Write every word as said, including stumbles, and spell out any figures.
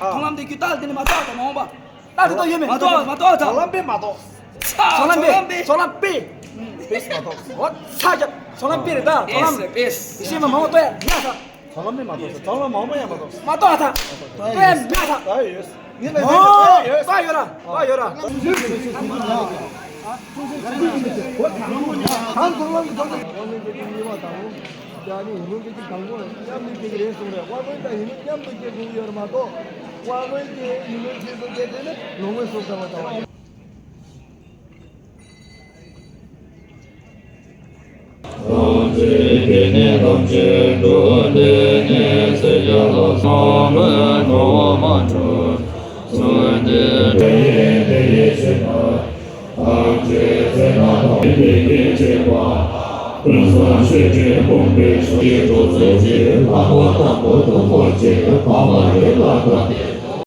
མཐོང་ལམ་དེ་རྒྱུ་རྟགས་དེ་ནི་མ་རྟོགས་དང་མ་འོངས་པ། རྟགས་དེ་རྟོགས་ཡོད་མེད་མ་རྟོགས་མ་རྟོགས་དང་། ཚོགས་ལམ་པས་མ་རྟོགས། ཚོགས་ལམ་པས། ཚོགས་ལམ་པས། པེས་མ་རྟོགས། འོ་ཚ་རྒྱབ། ཚོགས་ལམ་པས་རེད་ད། ཚོགས་ལམ་པེས་པེས། ཡེ་ཤེས་མ་མང་པོ་ལྟོས་ཡ་ཡ་ས། ཚོགས་ལམ་པས་མ་རྟོགས། ཚོགས་ལམ་མང་པོ་ཡང་མ་རྟོགས། མ་རྟོགས་ཨ་ཐ། ལྟོས་ཡ་ཡ་ས། ད་ཡོད། ཡིན་ལ་ཡིན་ལ་ད་ཡོད། ད་ཡོད་ར། ད་ཡོད་ར། གང་ཚོགས་ལམ་གྱི་ཚོགས་ལམ། ཡ་ནི་ཡིན་ལུགས་འདི་གཅིག་གང་པོ་མཉམ་དུ་སྐྱེ་གི་རེད་གསུངས་རེད། དབང་པོ་དང་ཡིན་ལུགས་མཉམ་དུ་སྐྱེ་དགོས་ཡོད་རེད་མ་གཏོགས། དབང་པོའི་སྐྱེ་ཡིན་ལུགས་ཚིགས་སུ་བཅད་དེ་ནི་ལོང་བའི་སོ་སྐམ་པ་དང་།